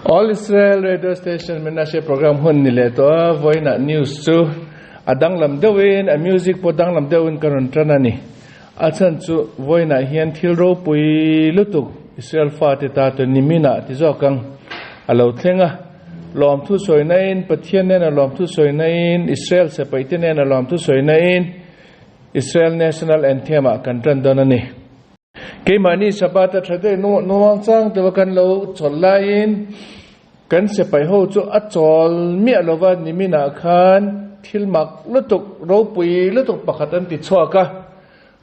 All Israel Radio Station Menashe program hun ni leh tawh a, vawiinah news chu a danglam deuhin a music pawh danglam deuhin ka rawn tan a ni. A chhan chu vawiinah hian thil ropui lutuk Israel fate ta chu niminah ti zawk ang a lo thleng a, lawmthu sawi nain Pathian nena lawmthu sawi nain Israel sipaite nena lawmthu sawi nain Israel National Anthem ah kan tan dawn a ni. Keimahni Shabbat a tha deuh nuang chang deuh a kan lo chawlh laiin kan sipai ho chu a chawl miah lova niminah khan thil mak lutuk ropui lutuk pakhat an ti chhuak a.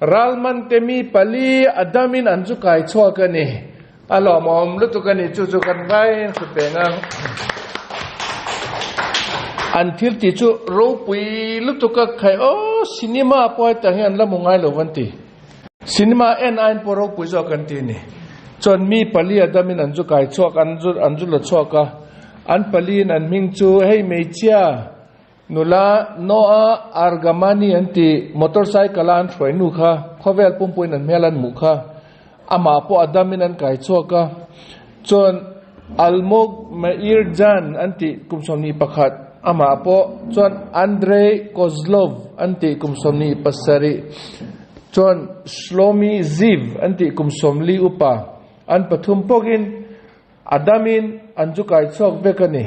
Ralman te mi pali a damin an chu kai chhuak a ni. A lawmawm lutuk a ni chu chu kan vaiin hru peng ang. An thil tih chu ropui lutuk a khai aw cinema pawh heta hian la hmu ngai lo an ti. Cinema en aiin pawh ropui zawk an ti a ni. Chuan mi pali a damin an zu kai chhuak an zu an zu la chhuak a. An paliin an hming chu hei hmeichhia Nula Noa Argamani an ti, motorcycle a an hruai nu kha khawvel pumpuiin an hmel an hmuh kha amah pawh a damin an kai chhuak a. Chuan Almog Meir Jan an ti kum 21 amah pawh chuan Andrei Kozlov an ti kum 27 chuan Shlomi Ziv an ti kum 40 upa an pathum pawkin A damin an chu kai chhuak vek a ni.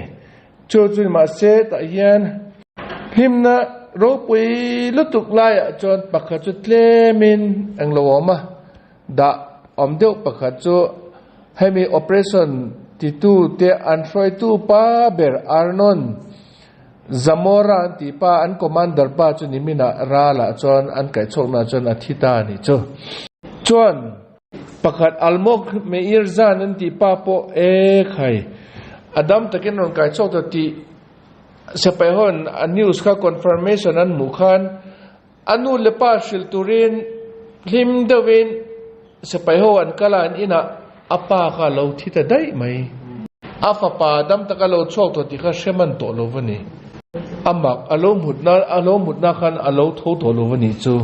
Chu chu mahse tah hian hlimna ropui lutuk laiah chuan pakhat chu tlemin englo awm a, dah awm deuh pakhat chu hemi operation titu te an hruaitu pa ber Arnon Zamora an tih pa an commander pa chu niminah ralah chuan an kaihchhuaknaah chuan a thi ta a nih chu. Chuan. Pakhat Almog Meir Zan an tih pa pawh e khai a dam takin rawn kai chhuak ta tih sipai hawn a news kha confirmation an hmuh khan a nu leh pa hrilh turin hlim deuhin sipai ho an kal a an inah a pa kha a lo thi ta daih mai. A fapa dam taka lo chhuak tawh tih kha hre man tawh lo va ni. A mak a lo hmutna a lo hmutna khan a lo tho tawh lo va nih chu.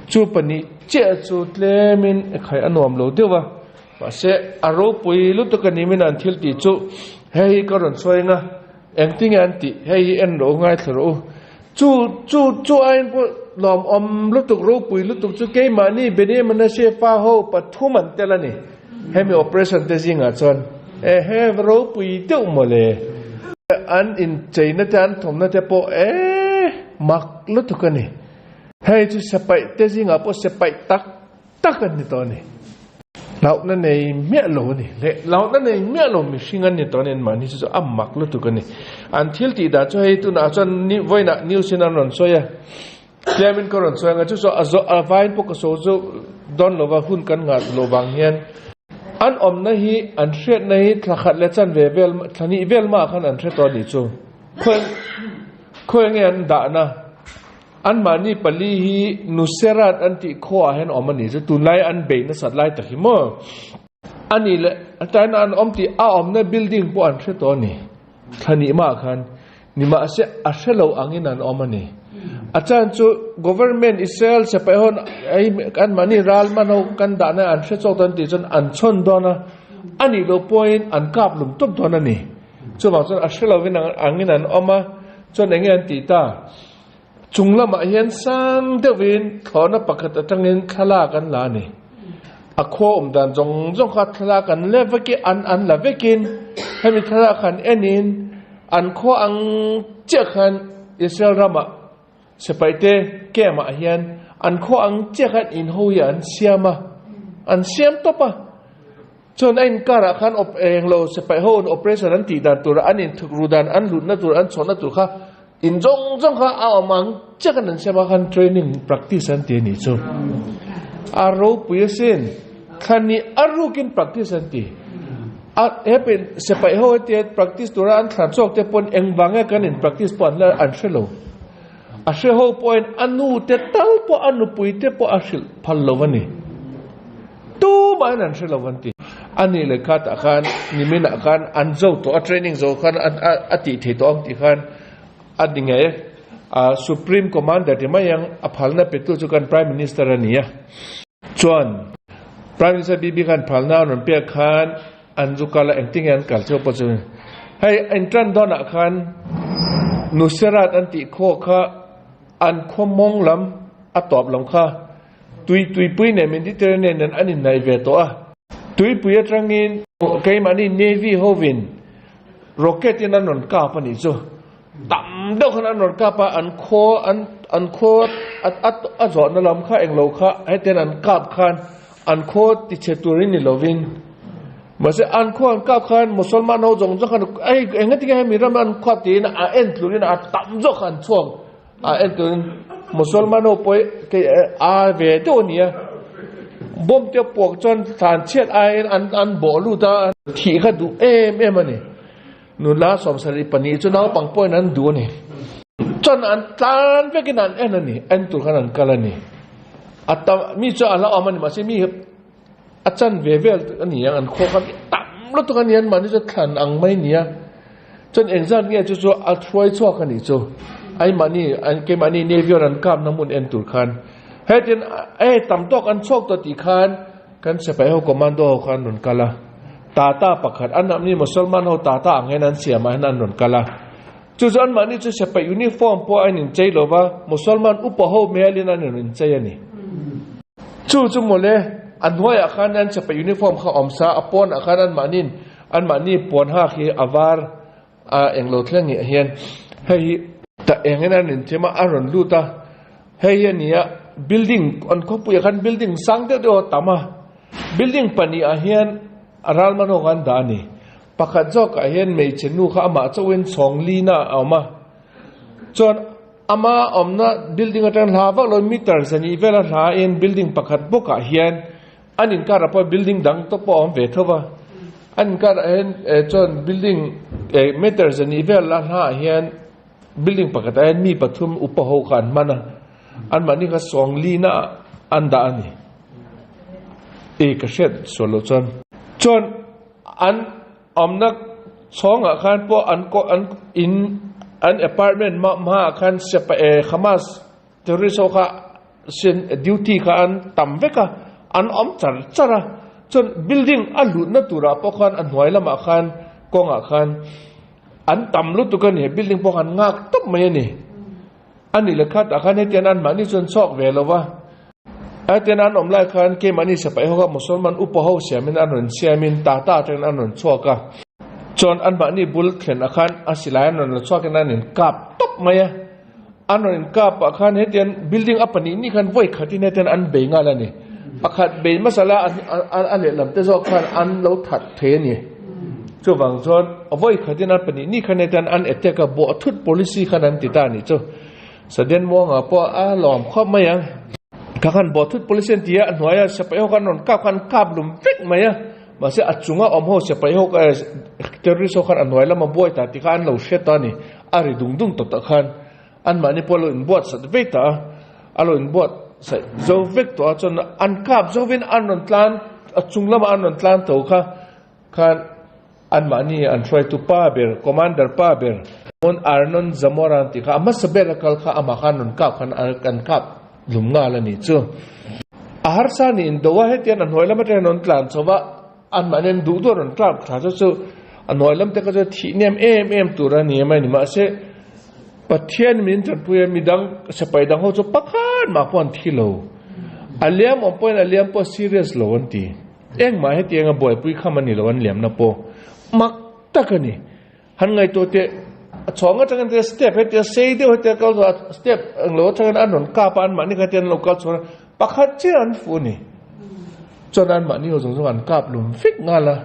Chu pahnih chiah chu tlemin ekhai a nuam lo deuh a, mahse a ropui lutuk a ni min an thil tih chu hei hi ka rawn sawi anga engtinge an tih hei hi en rawh u ngaithla rawh u. Chu chu chu aiin pawh lawmawm lutuk ropui lutuk chu keimahni Beni Manashe fa ho pathum an tel a ni hemi operation te zingah chuan ehe ropui deuh mawle. An incheina te an thawmna te pawh e mak lutuk a ni. Hei chu sepaih te zingah pawh sepaih tak tak an ni tawh a ni. Hlauhna nei miah lo a ni. Leh hlauhna nei miah lo mihring an ni tawh a ni an mahni chu chu a mak lutuk a ni. An thil tih dan chu hei tunah chuan ni vawiinah news in an rawn sawi a, tlemin ka rawn sawi ang a, chu chu a zawh a vain pawh ka sawi chu dawn lova hun kan nghah loh vang hian an awmna hi an hriatna hi thla khat leh chanve vel thla hnih vel hmaah khan an hre tawh a nih chu. Khawi khawi nge an dahna? Anmahni pali hi Nuserat an tih khuaah hian awm a ni chu tunlai an beih nasat lai tak hi maw? A nih leh tlaiin an awm tih a awmna building pawh an hre tawh a ni. Thla nih mah khan nimahse a hre lo angin an awm a ni. A chan chu government Israel sipai ho anmahni ral man ho kan dahna an hre chawk dawn tih chuan an chhawn dawn a, a nih loh pawhin an kap lum tawp dawn a ni. Chuvang chuan a hre lovin angin an awm a, chuan enge an tih ta? Chung lamah hian sang deuhin thlawhna pakhat atangin thlalak an la a ni. A khua awm dan zawng zawng kha thlalak an la vekin an an la vekin hemi thlalak han enin an khua ang chiah khan Israel ramah sipaite camp ah hian an khua ang chiah khan inho hi an siam a, an siam tawp a. Chuan a inkarah khan op englo sipai ho in operation an tih dan tur an inthuk ru dan an lutna tur an chhuahna tur kha in zawng zawng kha a awm ang chiah khan an siam a khan training practice an ti a nih chu. A ropui asin thlani a rukin practice an ti. A hepen sipai ho hetia practice tura an thlan chhuak te pawn engvang nge kan in practice pawh an la an hre lo. A hre ho pawhin a nu te tal pawh a nupui te pawh a hrilh phal lo a ni. Tumahin an hre lo an ti. A nih leh kha tah khan niminah khan an zo tawh a, training zo khan a tih thei tawh ang tih khan a ni ngei a. Supreme Commander ti mai ang a phalna petu chu kan Prime Minister a ni a. Chuan Prime Minister Bibi khan phalna a rawn pek khan. An zu kal a, engtin nge an kal cheu pawh chu hei entrance dawnah khan Nuseirat an tih khaw kha an khaw mawng lam a tawp lam kha tui tuipui nen Mediterranean nen an inhnaih ve tawh a. Tuipui atangin keimahni Navy hovin rocket in an rawn kap a nih chu. Tam deuh khan an rawn kap a, an khaw an an khaw a a a zawhna lam kha englo kha hetian an kap khan an khaw tichhe turin ni lovin mahse an khaw an kap khan Musalman ho zawng zawng khan ei engatinge hemi ram an khuap tiin a en tlurin a tam zawk an chhuak a en turin Musalman ho pawh kei a ve deuh a ni a bomb te puak chuan thlan chhiat aiin an an bawh lut a thih kha duh em em a ni. Nula 72 chu naupang pawhin an duh a ni. Chuan an tlan vekin an en a ni, en tur khan an kal a ni. A tam, mi chu a la awm a ni, mahse mi a chan ve vel a ni ang, an khaw kha mi tam lutuk a ni, anmahni chu thlan ang mai a ni a. Chuan engzat nge chu chu a hruai chhuak a nih chu, aimahni, keimahni Navy-awn an kapna hmun en tur khan. Hetin e tam tawk an chhuak tawh tih khan, Kan sipai ho commando ho kha an rawn kal a, Tata pakhat, an amni Musalman ho Tata ang hian an siam ah hian an rawn kal a. Chu chu anmahni chu sipai uniform pawh a inchei lo va, Musalman upa ho melin an rawn inchei a ni. Chu chu mawle, a hnuaiah khan an sipai uniform kha awm sa, a pawnah khan anmahniin anmahni puan hak hi a var a englo thleng ngiah hian hei hi ta engin an inthiam a a rawn lut a hei hi a ni a building an khawpuiah khan building sang deuh deuh a tam a building pahnih ah hian a ral man ho an dah a ni pakhat zawkah hian hmeichhe nu kha amah chauhin chhawng lina a awm a chuan ama awmna building atang hla vak lo meter zahnih vela hla in building pakhat bawkah hian An inkarah pawh building dang te pawh a awm ve tho va, an inkarah hian eh chuan building eh meter zahnih vel a hlaah hian building pakhatah hian mi pathum upa ho kha an hman a, anmahni kha sawng lina ah an dah a ni. Eh ka hriat sual loh chuan. Chuan an awmna chhawngah khan pawh an kawh an in an apartment hma hmaah khan sepa eh Hamas Terrorist ho kha sin duty kha an tam vek a, an awm char char a, chuan building a lutna turah pawh khan a hnuai lamah khan kawngah khan an tam lutuk a ni, building pawh khan nghak tawp mai a ni. A ni leh khatah khan hetiang anmahni chuan chhuak ve lo va, hetiang an awm lai khan keimahni sipai ho kha Musalman upa ho siamin an rawn siamin tata atangin an rawn chhuak a, chuan anmahni bul thlenah khan a silai an rawn la chhuakin an inkap tawp mai a. An rawn inkap ah khan hetian building a pahnih ni khan vawi khatin hetian an bei nghal a ni. Pakhat bei hmasa la a lehlam te zawk khan an lo that thei a ni. Chuvang chuan vawi khatin an pahnih ni khan hetian an attack a bawh thut policy khan an ti ta a nih chu. Saden Muanga pawh a lawm khawp mai ang. Kha khan bawh thut policy an ti a, a hnuaia sipai ho khan rawn kap khan an kap lum vek mai a. Mahse a chunga awm ho sipai ho terrorist ho khan a hnuai lama buai ta tih kha an lo hre ta a ni. A ri dung dung tawh tawh khan anmahni pawh a lo inbuat sat vek ta a, a lo inbuat saih zo vek tawh a chuan an kap zovin an rawn tlan a chung lamah an rawn tlan tho kha khan anmahni an hruaitu pa ber commander pa ber Mon Arnon Zamora an tih kha a hmasa ber a kal kha amah khan rawn kap khan an kap lum nghal a ni chu. A harsa ni in do a hetiang a hnuai lam atangin an rawn tlan chho va. Anmahni an duh duh a rawn tlak thla chu chu a hnuai lam te kha chu thih nem em em tur a ni mai a ni. Mahse, Pathian min tanpui a midang sipai dang ho chu pakhat mah pawh an thi lo. A liam awm pawhin a liam pawh serious lo an ti. Engmah hetiang a buaipui kham a ni lo an liamna pawh mak tak a ni. Han ngaihtuah teh a chhawng atangin te step hetia sei deuh hetia kal zawh a step englo atangin an rawn kap a anmahni kha hian an lo kal chhuah a pakhat chiah an fuh a ni. Chuan anmahni ho zawng zawng an kap lum vek nghal a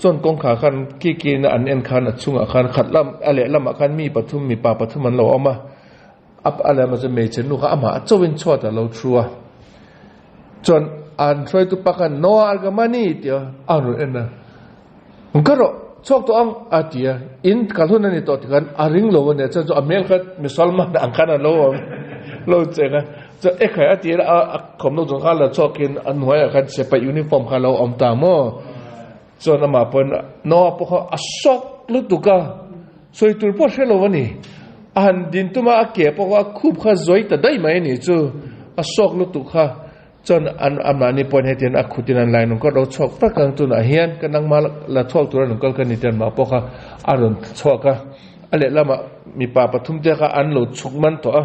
chuan kawngkhar khan ki ki in an en khan a chungah khan khat lam a lehlamah khan mi pathum mipa pathum an lo awm a a lehlamah chuan hmeichhe nu kha amah chauhin chhuat a lo thu a chuan an hruaitu pa khan Noah Argamani tih a a rawn en a. Ka rawh chhuak tawh ang a ti a, in kal hun a ni tawh tikhan a ring lo a nia chuan chu a hmel kha Musalman ang khan a lo awm lo cheng a, chuan ekhai a ti a a khawm lo chung khan la chhuakin a hnuaiah khan sipai uniform kha a lo awm ta maw chuan amah pawhin Noah pawh kha a shock lutuk a, sawi tur pawh hre lo a ni, a han din tum a a ke pawh kha a khup kha zawi ta daih mai a ni chu a shock lutuk kha. Chuan an amahni pawhin hetiang a khutin an lai nung ka ro chhuak vek ang tunah hian ka nangma la chhuak tura nung kal ka ni tian mah pawh kha a rawn chhuak a, a lehlamah mipa pathum te kha an lo chhuk man tawh a,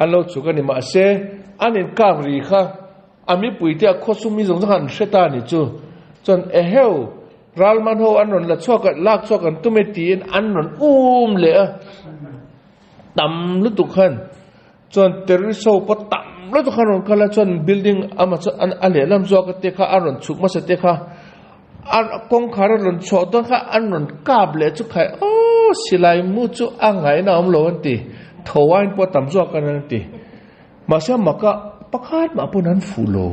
an lo chhuk a ni mahse an inkak ri kha a mipui te a khawsum mi zawng zawng kha an hre ta a ni chu chuan eheu ralman ho an rawn la chhuak a lak chhuak an tum e tiin an rawn um leh a tam lutuk khan. Chuan terrorist ho pawh tam lutuk kha an rawn kal a, chuan building amah chu an a lehlam zawk a te kha a rawn chhuk hmasa te kha a kawngkhar a rawn chhuah dawn kha an rawn kap leh chu khai aww silai mu chu a ngaihna a awm lo an ti tho aiin pawh tam zawk an an ti mahse a maka pakhat mah pawn an fuh lo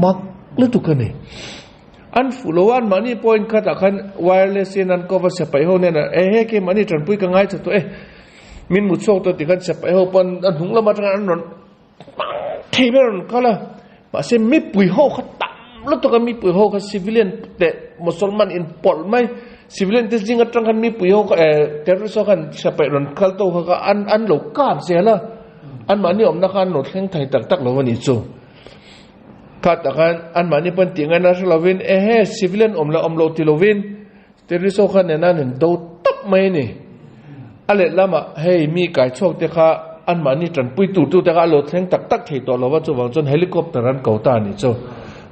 mak lutuk a ni an fuh lo a anmahni pawhin khatah khan wireless in an cover sipai ho nen e he keimahni tanpui ka ngaithla tawh e. Min mut chhuak tawh tikhan sipai ho pawn a hnung lam atanga an rawn thei ber an rawn kal a, mahse mipui ho kha tam lutuk a, mipui ho kha civilian leh Mosolman inpawlh mai, civilian te zing atang khan mipui ho kha eh terrorist ho khan sipai rawn kal to kha an an lo kap zel a, anmahni awmna kha an lo thleng thei tak tak lo a nih chu. Kha tak khan anmahni pawn tih ngaihna hre lovin ehe civilian awm leh awm lo ti lovin Terrorist ho kha nena an indo tawp mai a ni. A lehlamah hei mi kai chhuak te kha anmahni tanpui tur tu te kha a lo thleng tak tak thei tawh lo va, chuvang chuan helicopter an ko ta a nih chu.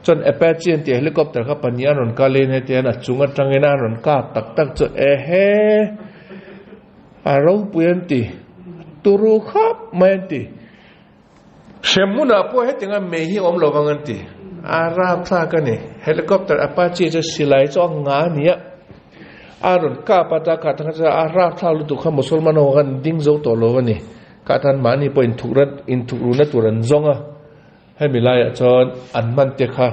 Chuan Apache an tih helicopter kha pahnih an rawn kal in hetiang a chung atangin an rawn kap tak tak chu ehe a ropui an ti, turu khawp mai an ti. Hrem hmunah pawh hetianga mei hi awm lo vang an ti. A rapthlak a ni. Helicopter Apache chu silai chu a nga a ni a. A rawn kap a ta kah tak chuan a rapthlak lutuk kha Musalman ho khan ding zo tawh lo a ni. Kah tan mahni pawh inthuk rat inthuk runa tur an zawng a. Hemi laiah chuan an man te kha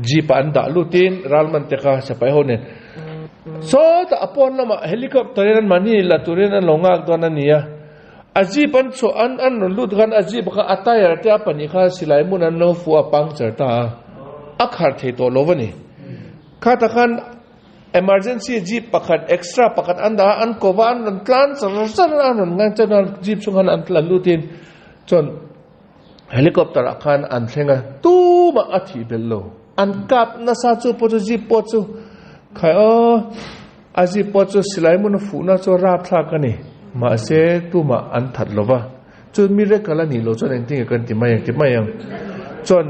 jeep ah an dah lutin ral man te kha sipai ho nen sawtah a pawn lamah helicopter in an mahni la turin an lo nghak dawn a ni a. A jeep an chhuah an an rawn lut khan a jeep kha a tyre te a pahnih kha silai hmun an lo fuh a puncture ta a, a khar thei tawh lo a ni. Khatah khan emergency jeep pakhat extra pakhat an dah a, an ko va an rawn tlan char char a, an rawn ngai chuan a jeep chhung khan an tlan lutin chuan helicopter ah khan an thleng a, tumah a thih belh lo. An kap nasa chu pawh chu jeep pawh chu khai aw. A zip pawh chu silai hmun a fuhna chu a rapthlak a ni. Mahse, tumah an that lo va. Chuan mi rekal a nih loh chuan engtin nge kan ti mai ang ti mai ang. Chuan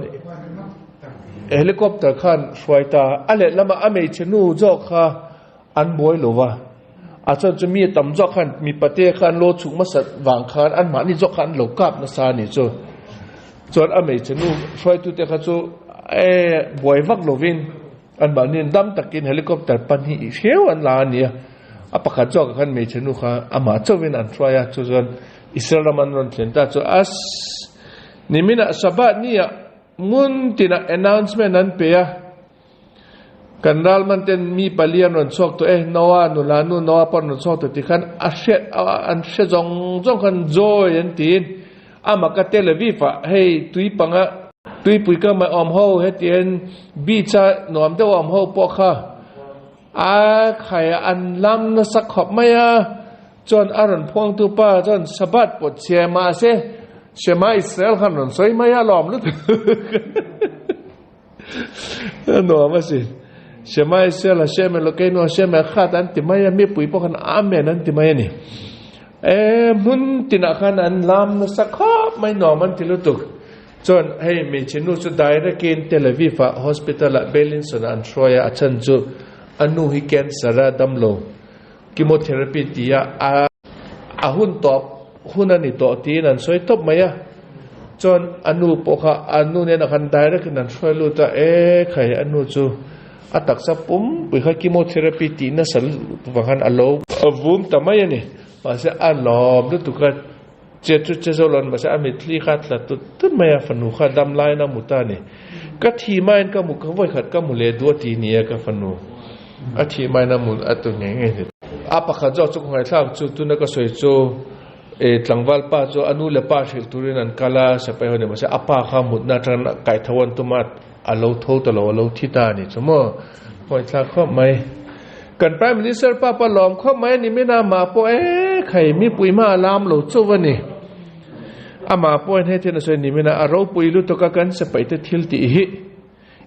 helicopter khan hruai ta a lehlamah a hmeichhe nu zawk kha an buai lo va. A chuan chu mi tam zawk khan mipate kha an lo chhuk hmasa vang khan anmahni zawk kha an lo kap nasa a nih chu. Chuan a hmeichhe nu hruaitute kha chu e buai vak lovin. Anmahniin dam takin helicopter pahnih hreu an la a ni a, a pakhat zawkah khan hmeichhe nu kha amah chauhin an hruai a, chu chuan Israel ram an rawn thlen ta chu as niminah Shabbat niah ngun tinah announcement an pe a, kan ralman ten mi pali an rawn chhuak tawh e, Noah nula nu Noah pawh an rawn chhuak tawh tih khan a hriat an hre zawng zawng khan joy an tiin Amah ka Tel Aviv ah hei tui panga tuipui ka mai awm ho hetiang beach a nuam deuh a awm ho pawh kha a khai an lam nasa khawp mai a chuan a rawn phuangtu pa chuan Shabbat pawt chhe mahse Shema Israel khan rawn sawi mai a lawm lutuk a nuam asin Shema Israel Hashem Elokeinu Hashem Echad an ti mai a mipui pawh khan Amen an ti mai a ni. E hmun tinah khan an lam nasa khawp mai nuam an ti lutuk. Chuan hei hmeichhe nu chu direct in Tel Aviv ah hospital ah Beilinson ah an hruai a, a chhan chu a nu hi cancer a dam lo, chemotherapy ti a a hun tawp hun a ni tawh tiin an sawi tawp mai a. Chuan a nu pawh kha a nu nen ah khan direct in an hruai lut a, e khai a nu chu a taksa pumpui kha chemotherapy tih nasa lutuk vang khan a lo vum ta mai a ni. Mahse a lawm lutuk a, che chu che zo lo a ni mahse a mitthli kha a tla tut tut mai a, fanu kha dam laiin a mu ta a ni. Ka thi maiin ka mu ka vawikhat ka mu leh duh a ti ni a ka fanu a thi maiin a mu a tu ngei ngei ni. A pakhat zawk chu ka ngaihthlak chu tuna ka sawi chu e tlangval pa chu a nu leh pa hrilh turin an kal a, sipai ho ni mahse a pa kha mutna atangin kaitho an tum a, A lo tho ta lo, a lo thi ta a ni chu maw? Ngawithlak khawp mai. Kan Prime Minister pa pa lawm khawp mai a ni min a, mah pawh e khai mipui hma a lam lo chauh a ni. Amah pawhin hei thian a sawi ni min a, a ropui lutuk a kan sipaite thil tih hi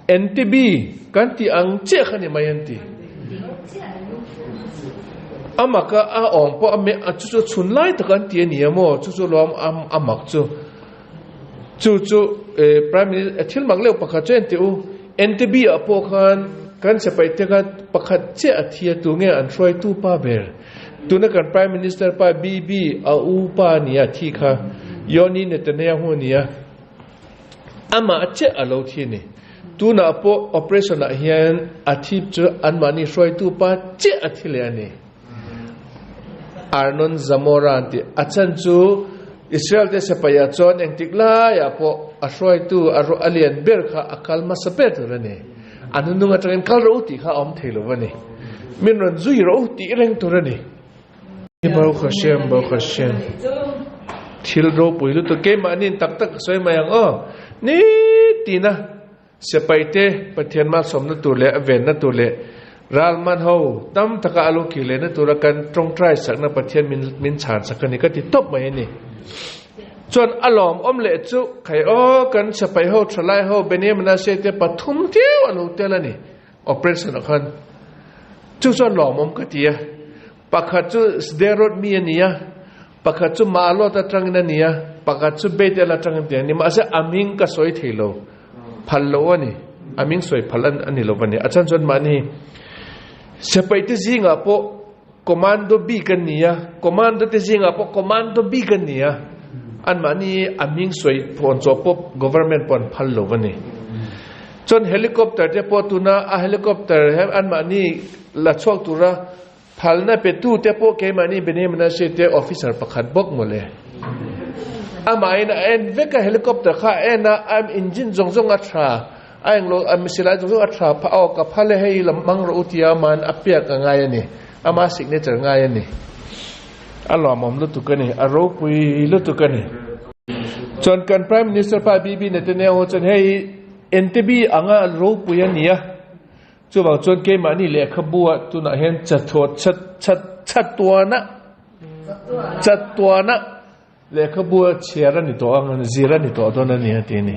NTB kan tih ang chiah kha ni mai an ti. A mak a, a awm pawh a me a chu chu chhun lai tak an ti a ni a maw chu chu lawm a a mak chu. Chu chu Prime Minister thil mak leuh pakhat chu en teh u, NTB ah pawh khan kan sipaite kha pakhat chiah a thi a tu nge an hruaitu pa ber. Tuna kan Prime Minister pa Bibi a u pa a ni a thi kha Yoni Netanyahu a ni a, amah chiah a lo thi a ni. Tunah pawh operation ah hian a thi chu anmahni hruaitu pa chiah a thi leh a ni. Arnon Zamora an ti. A chan chu Israel te sipai ah chuan engtik laiah pawh a hruaitu a lian ber kha a kal hmasa ber tur a ni. A hnunung atangin kal rawh u tih kha a awm thei lo a ni. Min rawn zui rawh u tih reng tur a ni. Baruch Hashem, Baruch Hashem. Thil ropui lutuk keimahniin tak tak ka sawi mai ang aw. Ni tina sipaite Pathian malsawmna tur leh a venna tur leh ralman ho tam taka a lo kir lehna tura kan tawngtai sakna Pathian min min chhan sak a ni ka ti tawp mai a ni. Chuan a lawmawm leh chu khai aw kan sipai ho thalai ho Benjamin-a sete pathum tiu a lo tel a ni operation ah khan. Chu chuan lawmawm ka ti a, pakhat chu Sderot mi a ni a, pakhat chu Maalot atangin a ni a, pakhat chu Beit El atangin tih a ni. Mahse a hming ka sawi thei lo, phal lo a ni, a hming sawi phal a ni lo a ni. A chhan chuan mahni sipai te zingah pawh Commando bik an ni a, Commando te zingah pawh Commando bik an ni a, anmahni a hming sawi phawn chaw pawh Government pawh an phal lo a ni. Chuan Helicopter te pawh tuna a Helicopter he anmahni la chhuak tura phalna pe tu te pawh keimahni Bnei Menashe te officer pakhat bawk mawle. Amahin a en vek a Helicopter kha a en a, a engine zawng zawng a tha. A englo a misilai chu chu a tha phah aw ka phal e hei lam hmang rawh u tia aman a piak a ngai a ni ama signature ngai a ni a lawmawm lutuk a ni a ropui lutuk a ni. Chuan kan Prime Minister pa Bibi Netanyahu chuan hei Entebbe anga ropui a ni a chuvang chuan keimahni lehkhabu ah tunah hian chathuat chat chat chatuana chatuana Lehkhabu a chhiar a ni tawh ang, zir a ni tawh dawn a ni a ti a ni.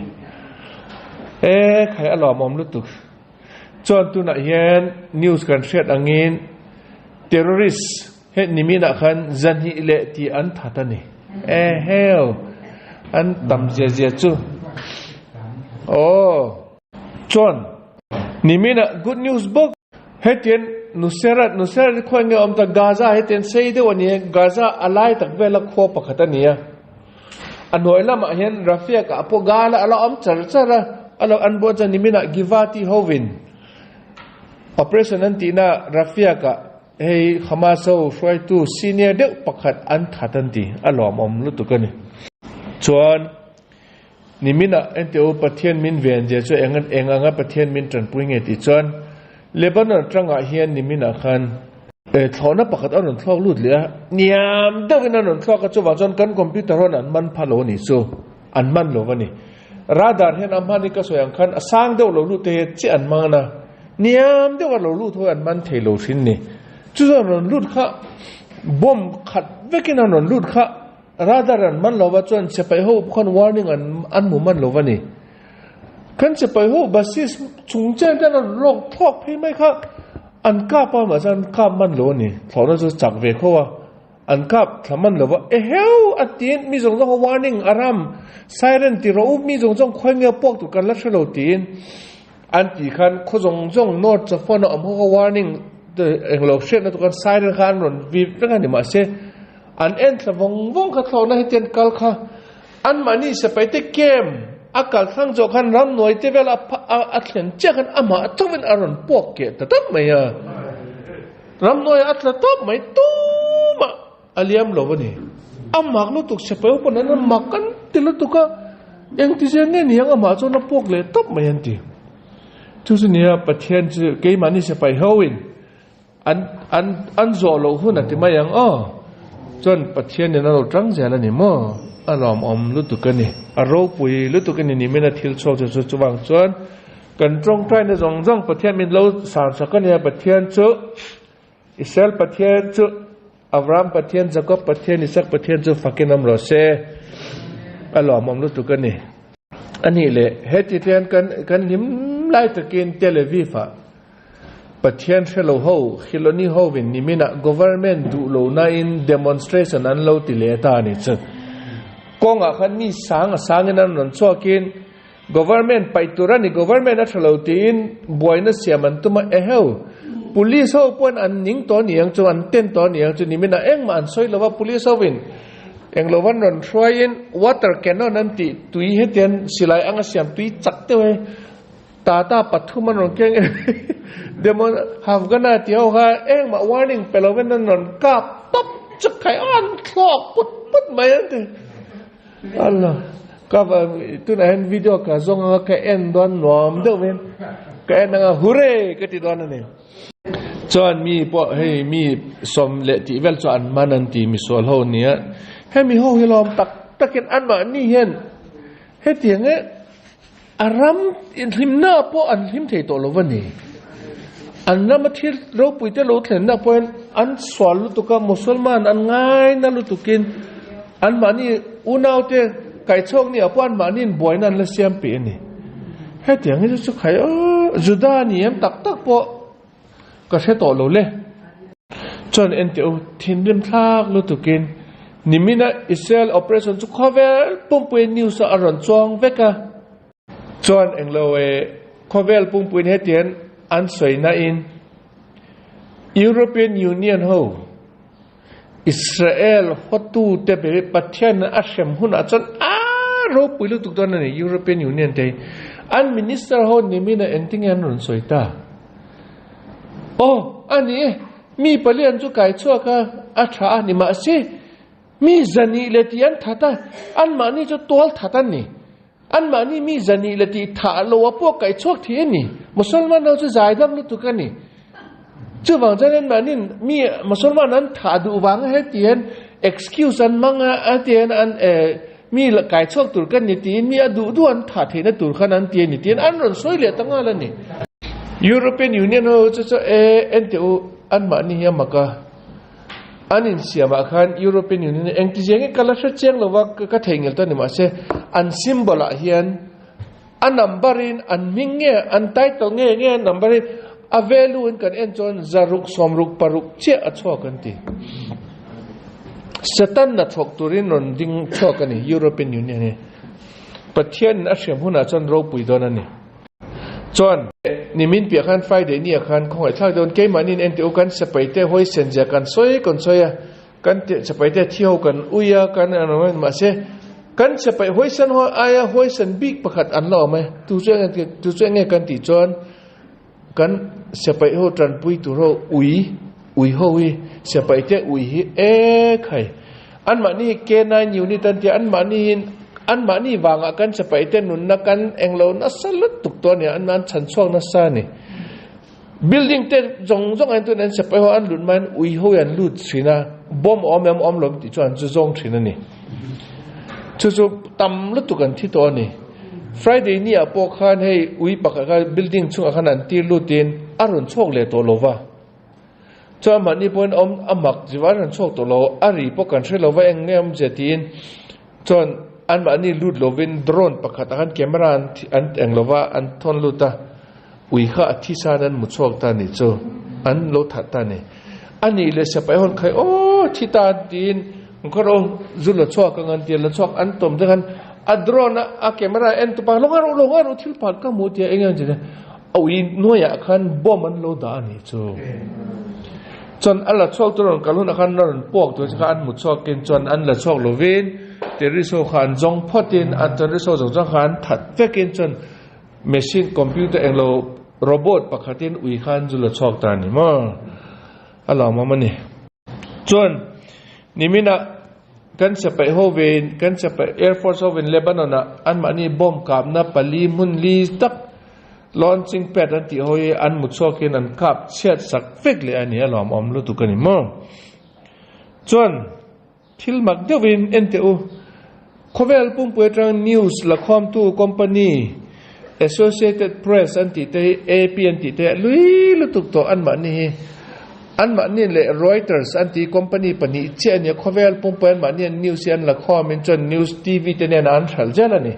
E khai a lawmawm lutuk. Chuan tunah hian news kan hriat angin terrorist he niminah khan zahnih leh tih an that a ni. E heu an tam zia zia chu. Aw. Chuan niminah good news bawk. Hetian Nuseirat, Nuseirat hi khawi nge a awm ta? Gaza hetian sei deuh a ni a, Gaza a lai tak vela khua pakhat a ni a. A hnuai lamah hian Rafiak ah pawh Gala a la awm char char a, a lo an buat chuan niminah Givati hovin operation an tihna Rafiak ah hei Hamas ho hruaitu senior deuh pakhat an that an ti, a lawmawm lutuk a ni. Chuan. Niminah enteh u Pathian min ven zia chu eng eng anga Pathian min tanpui nge tih chuan Lebanon atangah hian niminah khan thlawhna pakhat a rawn thlawk lut leh a, niam deuhin a rawn thlawk a, chuvang chuan kan computer hawn an man pha lo a nih chu, an man lo a ni. Radar hian a hman hi ka sawi ang khan a sang deuh lo lut te hi chiah an man a, niam deuh a lo lut hawi an man thei lo hrin ni. Chu chuan rawn lut kha bomb khat vekin a rawn lut kha. Radar an man lova chuan sipai ho khan warning an an hmu man lova ni. Kan sipai ho basis chung chen ten an lawk thlawk phei mai kha an kap a mahse an kap man lo a ni. Thlawhna chu chak ve kho a, an kap thla man lova eheu a tiin mi zawng zawng kha warning a ram siren ti rawh u mi zawng zawng khawi nge puak tur kan la hre lo tiin an tih khan khaw zawng zawng north chafon a awm ho kha warning englo hriatna tur khan siren kha an rawn vip vek a ni mahse An en thla vawng vawng kha thlawhna hetian kal kha anmahni sipaite camp a kal thlang zawh khan ramnuai te vel a a thlen chiah khan amah chauhin a rawn puak keh ta tawp mai a. Ramnuai a tla tawp mai tumah a liam lo a ni. A mak lutuk sipai ho pawn an mak an ti lutuk a, engtizia nge ni ang amah chuan a puak leh tawp mai an ti. Chu chu nia Pathian chu keimahni sipai hoin An an an zawh loh hun a ti mai ang aw. Chuan Pathian in a lo tang zel a ni maw? A lawmawm lutuk a ni. A ropui lutuk a ni nimin a thil chhuak chu chu chuvang chuan kan tawngtaina zawng zawng Pathian min lo san sak a nia Pathian chu Israel Pathian chu Abraham Pathian Jacob Pathian Isaac Pathian chu fakin awm rawh se. A lawmawm lutuk a ni. A nih leh, heti te hian kan kan hlim lai takin Tel Aviv-ah Pathian hre lo ho, Khiloni hovin niminah government duh lo nain demonstration an lo ti leh ta a ni chu. Kawngah khan mi sang a sangin an rawn chhuakin government paih tur a ni, government a tha lo tiin buaina siam an tum a, eheu, police ho pawhin an ning tawh a ni ang chu, an ten tawh a ni ang chu, niminah engmah an sawi lo va, police hovin eng lo van rawn hruaiin water cannon an tih tui hetian silai anga siam tui chak deuh e. Tata pathum an rawn keng em Demon Afghana tih ho kha engmah warning pe lovin an rawn kap tawp chuk khai an thlawk put put mai an ti. Allah ka tunah hian video ka zawng anga ka en dawn nuam deuh in ka en anga hurray ka ti dawn a ni. Chuan mi pawh hei mi sawm leh tih vel chu an man an ti misual ho nia. Hemi ho hi lawm tak takin anmahni hian hetiang e A ram inhlimna pawh an hlim thei tawh lo va ni. An rama thil ropuite lo thlenna pawhin an sual lutuk a, Musalman an ngaina lutukin anmahni unaute kaihchhuak ni ah pawh anmahniin buaina an la siam peh a ni. Hetiang hi chu chu khai aw, Juda ni em tak tak pawh ka hre tawh lo le. Chuan enteh u, thinrim thlak lutukin nimina Israel operation chu khawvel pumpuiin news ah a rawn chuang vek a. Chuan englo e, khawvel pumpuiin hetian an sawi nain European Union ho Israel hawtute ber hi Pathian a hrem hunah chuan a ropui lutuk dawn a ni European Union te hi. An minister ho nimina engtinge an rawn sawi ta? Aw, a ni e, mi palian chu kai chhuak a, a tha a ni mahse mi zani leh tih an that a, anmahni chu tual that an ni. Anmahni mi zani leh tih thah lo a pawh kaih chhuak thei a ni. Musalman ho chu zaidam lutuk a ni. Chuvang chuan anmahni mi Musalman an thah duh vang a heti hian excuse an hmang a, a ti hian an mi kai chhuak tur ka ni tiin mi a duh duh an thah theihna tur khan an ti a ni tiin an rawn sawi leh ta nghal a ni. European Union ho chu chu e enteh u anmahni hi a mak a. An insiamah khan European Union hi engti zia nge ka la hre chiang lo va, ka theihnghilh ta ni mahse an symbol ah hian a number in an hming nge an title nge nge a number hi a value in kan en chuan zaruk sawmruk paruk chiah a chhuak an ti. Satan na thawk turin rawn ding chhuak a ni European Union hi. Pathian in a hriam hunah chuan ropui dawn a ni. Chuan, nimin piah khan Friday ni ah khan khawngaih thlak dawn keimahniin enteh u kan sipaite hawi sen zia kan sawi kan sawi a, kan sipaite thi ho kan ui a, kan mahse kan sipai hawi sen ho aia hawi sen bik pakhat an la awm e, tu chu enge tu chu enge kan tih chuan kan sipai ho tanpui tur ho ui ui ho hi sipaite ui hi e khai. Anmahni hi K9 unit an ti a, anmahni hi anmahni vangah kan sipaite nunna kan englo nasa lutuk tawh a ni a, an chhan chhuak nasa a ni. Building te zawng zawng ah hian tun an sipai ho an lut hmain ui ho hi an lut thin a, bomb a awm em awm lo tih chu an zu zawng thin a ni. Chu chu tam lutuk an thi tawh a ni. Friday ni ah pawh khan hei ui pakhat kha building chungah khan an tir lutin a rawn chhuak leh tawh lo va. Chuan mahni pawhin awm a mak zir a rawn chhuak tawh lo, a ri pawh kan hre lo va eng nge awmzia tiin chuan anmahni lut lovin drone pakhat ah khan camera an an eng lo va an thawn lut a, ui kha a thi san an mu chhuak ta ni chu an lo that ta ni. A nih leh sipai hawn khai aw thi ta an tiin khaw ro zu la chhuak ang an ti a, la chhuak an tawm te khan a drone a a camera en tupa lo ngai rawh lo ngai rawh thil phat ka hmu tia eng nge an ti A ui hnuaiah khan bomb an lo dah a nih chu. Chuan a la chhuak tur rawn kal hunah khan a rawn puak tur chu kha an hmu chhuakin chuan an la chhuak lovin terrorist ho kha an zawng phawtin a terrorist ho zawng zawng kha an that vekin chuan machine computer englo robot pakhatin ui kha an zu la chhuak ta a ni maw? A lawmawm a ni. Chuan niminah kan sipaih ho vein kan sipaih Air Force ho vein Lebanon ah anmahni bomb kapna pali hmun li tak launching pad an tih ho hi an mu chhuakin an kap chhiat sak vek leh a ni a lawmawm lutuk a ni maw. Chuan thil mak deuhin enteh u khawvel pumpui atang news lakhawmtu company Associated Press an tih te hi AP an tih te hi a lui lutuk tawh anmahni hi. Anmahni leh Reuters an tih company pahnih chiah a nia, khawvel pumpui anmahni an news hi an la khawmin chuan news TV te nen an hralh zel a ni.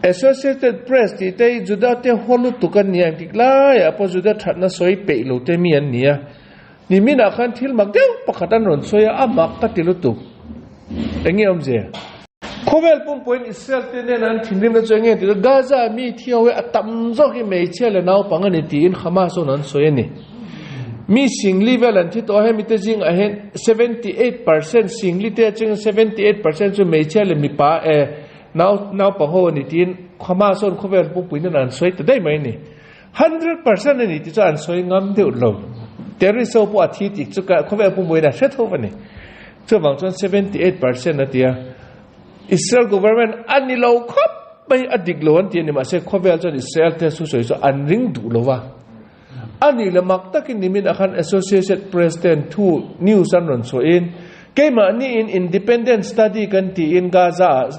Associated Press tih te hi Juda te haw lutuk an nia, engtik laiah pawh Juda thatna sawi peih lo te mi an ni a. Niminah khan thil mak deuh pakhat an rawn sawi a, a mak ka ti lutuk. Eng nge awmzia? Khawvel pumpuiin Israel te nena an thinrimna chu eng nge tih chu Gaza mi thiau hi a tam zawk hi hmeichhia leh naupang a ni tiin Hamas awn an sawi a ni. Mi singli vel an thi tawh a, hemi te zingah hian 78% singli te atangin 78% chu hmeichhia leh mipa eh nau naupang ho a ni tiin Hamas awn khawvel pumpui nena an sawi ta daih mai a ni. 100% a ni tih chu an sawi ngam deuh lo. Terrorist ho pawh a thi tih chu khawvel pumpuiin a hre tho a ni. Chuvang chuan 78% a ti a. Israel government a ni lo khawp mai a dik lo an ti a ni. Mahse khawvel chuan Israel te thusawi chu an ring duh lo va. A nih leh mak takin nimin ah khan Associated Press ten thu news an rawn chhuahin keimahniin independent study kan tiin Gaza ah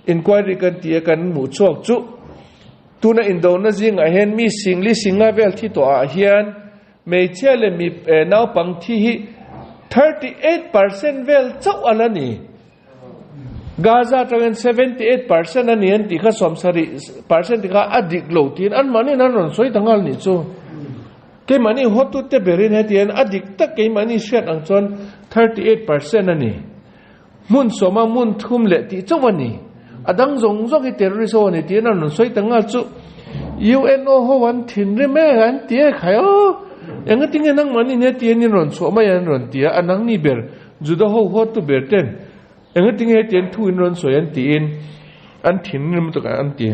inquiry kan ti a kan hmuh chhuak chu Tuna indona zingah hian mi singli singa vel thi tawhah hian hmeichhia leh mi naupang thi hi 38% vel chauh a la ni. Gaza atangin 78% a ni an tih kha 70% tih kha a dik lo tiin anmahniin an rawn sawi ta nghal nih chu. Keimahni hawtute berin hetiang a dik tak keimahni hriat ang chuan 38% a ni. Hmun sawma hmun thum leh tih chauh a ni. A dang zawng zawng hi terrorist ho a ni tiin an rawn sawi ta nghal chu UNO ho an thinrim e an ti e khai aw. Engatinge nangmahni nia tiin in rawn chhuah mai an rawn ti a, a nangni ber Juda ho huattu ber ten engatinge hetiang thu in rawn sawi an tiin an thinrim lutuk an ti.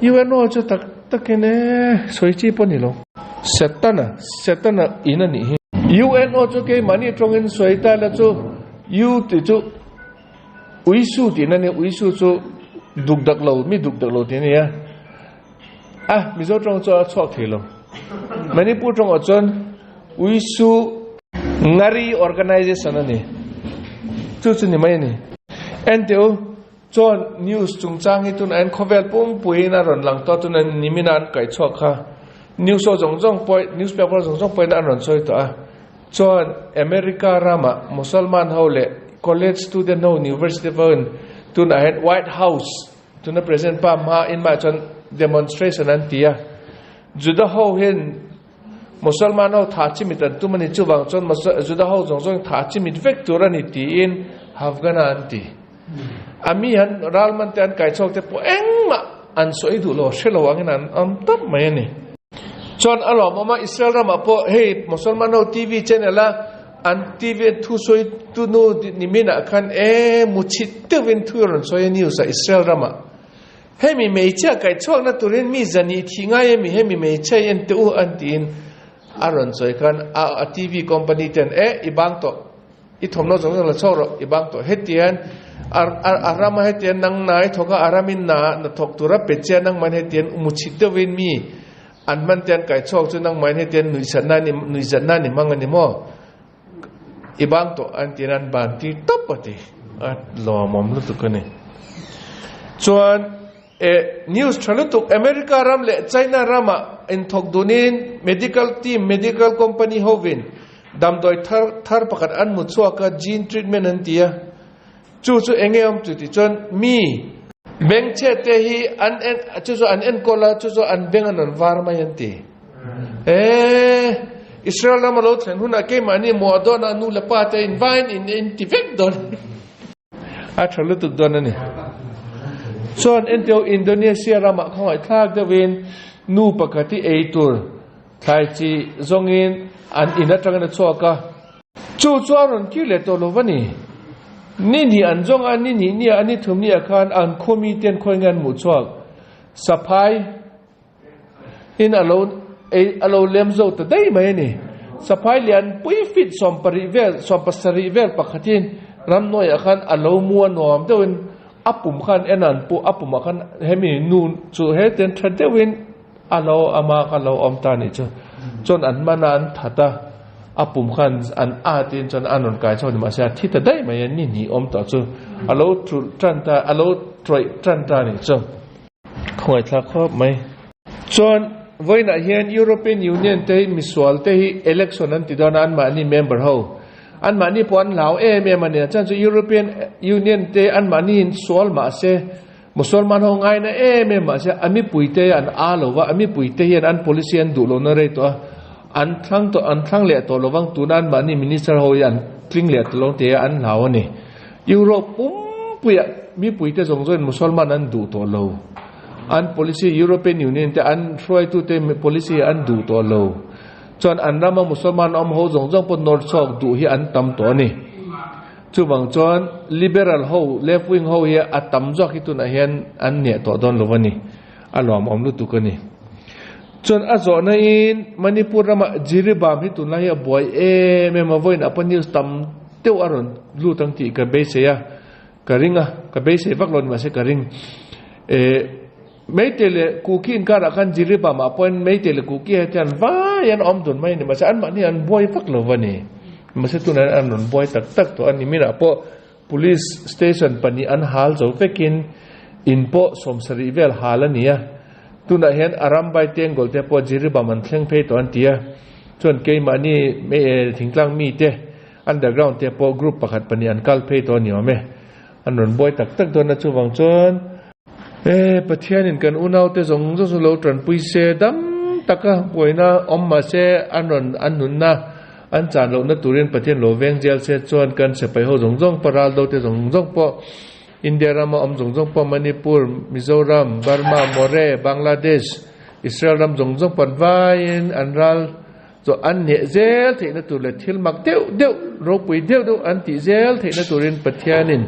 UNO chu tak takin e sawi chi pawh a ni lo. Setana, Setana in a nih hi. UNO chu keimahni tawngin sawi ta la chu U tih chu Uisu tihna a nia, Uisu chu duk dak lo, mi duk dak lo tih a nia. A, Mizo tawng chu a chhuak thei lo. Manipur tawngah chuan Uisu Ngari Organization a ni. Chu chu ni mai a ni. Enteh u. Chuan news chungchang hi tunah hian khawvel pumpuiin a rawn lang tawh a, tunah nimina an kaih chhuak kha news ho zawng zawng pawh newspaper zawng zawng pawhin an rawn sawi tawh a. Chuan America ramah Musalman ho leh college student ho university pawhin tunah hian White House tuna President pa hma in mah chuan demonstration an ti a, Juda ho hian Musalman ho thah chimit an tum a ni, chuvang chuan Juda ho zawng zawng thah chimit vek tur a ni tiin Hafgana an ti. A mi han ralman te an kai chhuak te pawh engmah an sawi duh lo, hre lo angin an awm tawp mai a ni. Chuan a lawmawm a, Israel ramah pawh hei Musalman ho TV channel a an TV a thu sawi tu nu niminah khan e muchhit deuhin thu a rawn sawi a news ah Israel ramah. Hemi hmeichhia kaihchhuakna turin mi zani thih ngai emi hemi hmeichhia i en teh u an tiin a rawn sawi khan a a TV company ten e i bang tawh i thawmhnaw zawng zawng la chhuak rawh i bang tawh hetian a a a rama hetian nang na i thawk a a ramin na na thawk tura pe che a nangmahin hetian muchhit deuhin mi an hman te an kaihchhuak chu nangmahin hetian nuihsatna ni nuihzatna ni hmang a ni maw I bang tawh an tiin an ban tir tawp a ti. A lawmawm lutuk a ni. Chuan e news tha lutuk America ram leh China ramah inthawk dunin medical team, medical company hovin damdawi thar thar pakhat an hmu chhuak a, gene treatment an ti a. Chu chu eng nge awm chu tih chuan mi bengchhe te hi an en chu chu an enkawl a, chu chu an beng an rawn var mai an ti. Eee Israel ram a lo thlen hunah keimahni muah dawn a nu leh pa te in vain in in ti vek dawn a tha lutuk dawn a ni. Chuan enteo Indonesia ramah khawngaihthlak deuhin nu pakhat hi ei tur thlai chi zawngin an in atangin a chhuak a. Chu chu a rawn kir leh tawh lo va ni. Ni hnih an zawng a, ni hnih nia a ni thum nia khan an khaw miten khawi nge an hmuh chhuak? Saphai in a lo ei a lo lem zo ta daih mai a ni. Saphai lian pui fit sawmparih vel sawmpasarih vel pakhatin ramhnuaiah khan a lo mu a nuam deuhin a pum khan en an pawh a pumah khan hemi nu chu hetiang tha deuhin A lo ama kha lo awm ta nih chu. Chuan an man a, an that a, a pum khan an at in chuan an rawn kai chho ni mahse a thi ta daih mai a, ni hnih awm tawh chu a lo ṭulh ṭan ta, a lo ṭawih ṭan ta nih chu. Khawngaih thlak khawp mai. Chuan. Vawiinah hian European Union te hi misual te hi election an ti dawn a, anmahni member ho. Anmahni pawh an hlau em em a ni. A chhan chu European Union te anmahni in sual mah se, Musalman ho ngaina em em mah se a mipui te an a lo va, a mipui te hian an policy an duh lohna rei tawh a, an thlang tawh an thlang leh tawh lovang tuna anmahni minister ho hi an tling leh tawh lo ang tih hi an hlau a ni. Europe pumpuiah mipui te zawng zawngin Musalman an duh tawh lo. An policy European Union te an hruaitute policy an duh tawh lo. Chuan an rama Musalman awm ho zawng zawng pawh nawr chhuak duh hi an tam tawh a ni. Chuvang chuan Liberal ho, left wing ho hi a tam zawk hi tunah hian an hneh tawh dawn lo a ni. A lawmawm lutuk a ni. Chuan a zawhna in Manipur rama Jiribam hi tunlai hi a buai em em a, vawiin ah pawh news tam deuh a rawn lut ang tih ka beisei a. Ka ring a, ka beisei vak lo ni mahse ka ring. Eh, Meitei leh Kuki inkarah khan Jiribam ah pawhin Meitei leh Kuki he te an vai an awm dun mai a ni mahse anmahni an buai vak lo va ni. Mahse tunah hian an rawn buai tak tak tawh a ni. Minah pawh Police Station pahnih an hal zo vekin in pawh sawmsarih vel hal a ni a. Tunah hian Arambai Tengol te pawh Jiribam an thleng phei tawh an ti a. Chuan keimahni thingtlang mite Underground te pawh group pakhat pahnih an kal phei tawh a ni awm e. An rawn buai tak tak dawn a chuvang chuan. E, Pathianin kan unaute zawng zawng chu lo tanpui se, dam taka buaina awm mah se an rawn an nunna an chan lohna turin Pathian lo veng zel se chuan kan sipai ho zawng zawng pawh ral do te zawng zawng pawh India rama awm zawng zawng pawh Manipur, Mizoram, Burma, More, Bangladesh, Israel ram zawng zawng pawh an vaiin an ral Chaw an hneh zel theihna tur leh thil mak deuh deuh, ropui deuh deuh an tih zel theihna turin Pathianin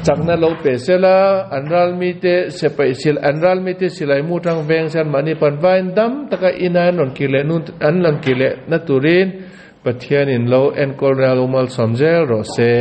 chakna lo pe sel a, an ral mite sepaih sil, an ral mite silai mu tang veng se an mahni pan vain dam taka ina an rawn kir leh nun an rawn kir leh na turin Pathianin lo enkawl ral umal sawm zel rawh se.